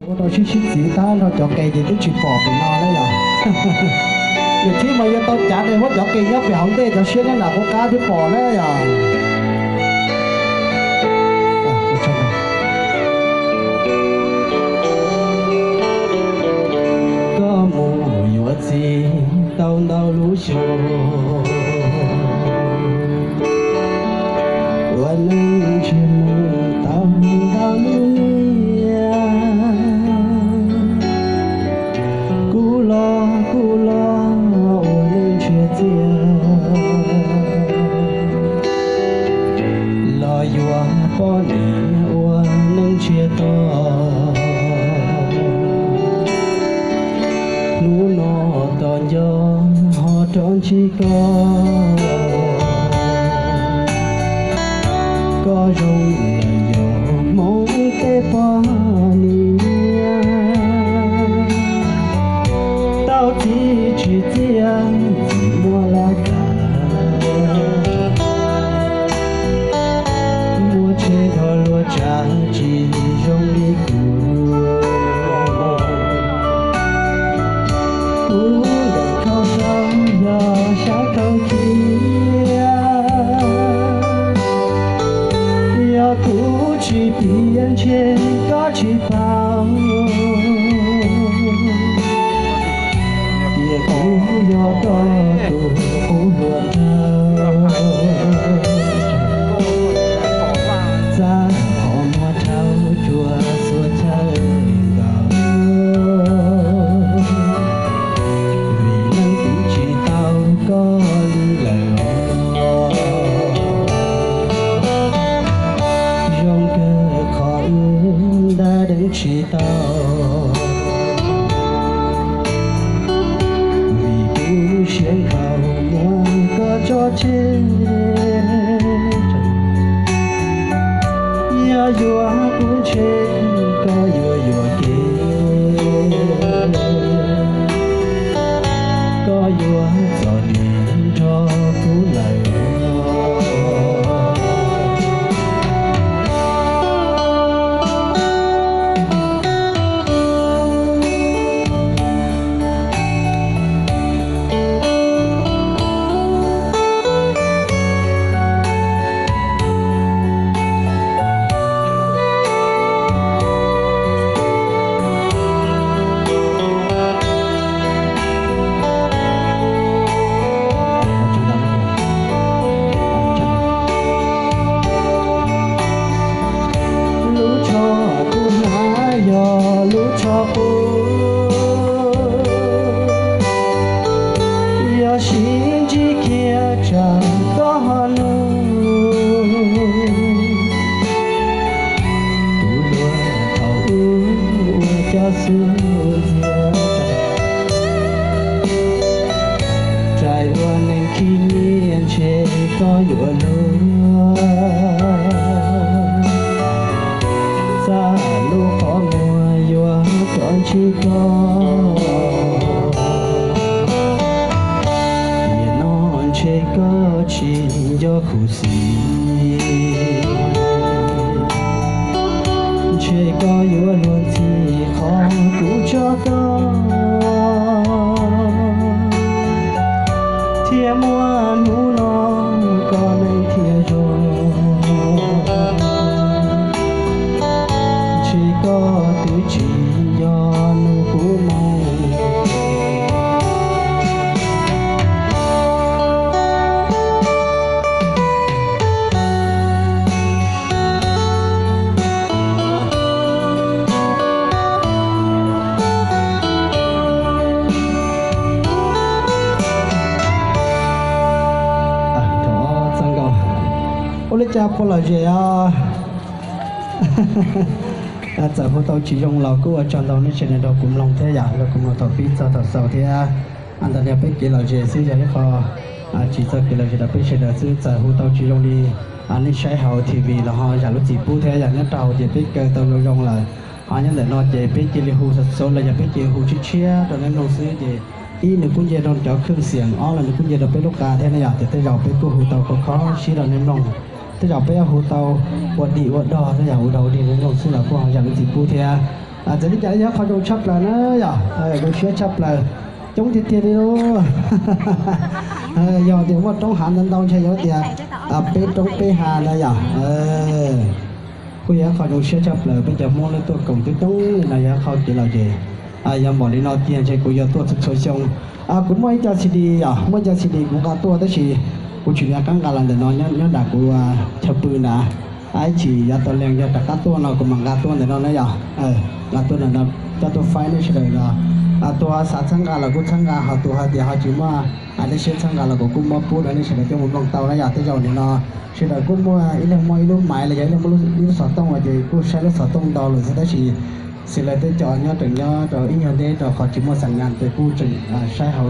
Ua rau sib sib txiv tag nrho cov qe ces twb tsis pom pem no na yog. Yog tsis mas yuav tau cav daim huab cov qe nyob pem hauv ntej cov siab nyob nram qab qab twb pom na yog. Koj mus yuav txiv tau ntau lub xyoo, ua neej ntshe mus tau ntau lub niaj. Kuv los kuv los ua neej ntshiab txiaj, los yuav poj niam ua neej ntshiab tog. Hnub no tos nco ho rov ntsib koj, koj zoo lawm yog Hmoob tej poj niam. Tau txiv tsis txiaj txiv muab laj kam, muab tseg nrho luag tsav tsis zoo li kuv. Kuv ntawm koj xav yog sab tau kiag, yog kuv tsis piav ntshe koj tsis paub. Tias kuv yog koj tus qub hluas nraug, txaj qhov muag rhaub tsuas xuas chaw nkaus. Vim leej twg tsis tau koj li lawm, zoo kawg qhov wb ntab deev tsis tau. Vim kuv siab nkhaus muab koj tso tseg, yog yuav kuv ntshe koj yuav yuam kev, koj yuav txom nyem nrog kuv lawm. Lub tsho kuv hnav yog lub tsho qub, yog sib ntsib kiag tsam koj ho nug. Kuv hluas thaum ub ua cov xub ntxiag, rais ua neeg khib nyiab ntshe koj yuav luag, txaj lub qhov muag yuav rov ntsib koj. Tiam no ntshe koj tsis nco khuv xim, ntshe koj yuav luag ntxhi qhov kuv tso koj, thiaj muaj hnub no koj neej thiaj zoo. Ntshe koj twb tsis nco nug kuv mus. Ua li cas puas lom zem os? Txawm hu tau tsis zoo los kuj ua tsaug ntau nej sawv daws nrog kuv mloog thiab yom, nrog kuv mloog thaum pib txog thaum xaus thiab. Ntawd yog peb kev lom zem xwb, yog ib qho tsis txog kev lom zem rau peb sawv daws xwb. Txawm hu tau tsis zoo li nej saib hauv T V los ho zam lub txim pub thiab yom. Nyob rau hauv ces peb kaw tau zoo zoo lawm, ho nyob ntawm no ces peb cia li hu xaus xaus los yog peb cia li hu tshiab tshiab rau nej mloog xwb ces ib nws kuj nce rau cov khwj xiam, ob los nws kuj nce rau peb lub qa thiab ne yom. Ces tej zaum peb kuj hu tau khov kho siab rau nej mloog, tej zaum peb hu tau ua dim ua dog thiab yom, ua dog ua dig rau nej mloog xwb los kuj ho zam lub txim pub thiab. Txawm li cas yog qhov zoo tshaj plaws na yom, zoo siab tshaj plaws, coob tiag tiag li lauj. Yog tias muaj roob hav ntau ntau ntshe yuav tias peb roob peb hav na yom. Kuj yog qhov zoo siab tshaj plaws, peb cov Hmoob lub tuaj koom coob coob li no yog qhov kev lom zem. Yog npaum li no tiag ntshe kuv yuav tuaj txhua txhua xyoo. Kuv muaj ib co C D yom, muaj ib co C D kuv nqa tuaj tab sis kuv tsis nco qab nqa los ntawm no, nyob nram kuv chaw pw nrad. Ib chim yav tom lees yog rov qab tuaj no kuv mam nqa tuaj ntawm no na yom. Nqa tuaj ntawm no coj tuaj faib nej sawv daws los, tus ho xav txhawb nqa los kuj txhawb nqa, ho tus hais tias ho tsis muaj dej siab txhawb nqa los kuv kuj muab pub rau nej sawv daws coj mus mloog tau na yom. Tej zaum nim no sawv daws kuj muaj ib leeg muaj ib lub maiv los yog ib leeg muaj ib lub xov tooj ces kuj saib lub xov tooj ntau lawm xwb tab sis xws li tej cov nyob rau nyob rau ib nyuag deb rau qhov tsis muaj xas nyas ces kuj tseem saib hauv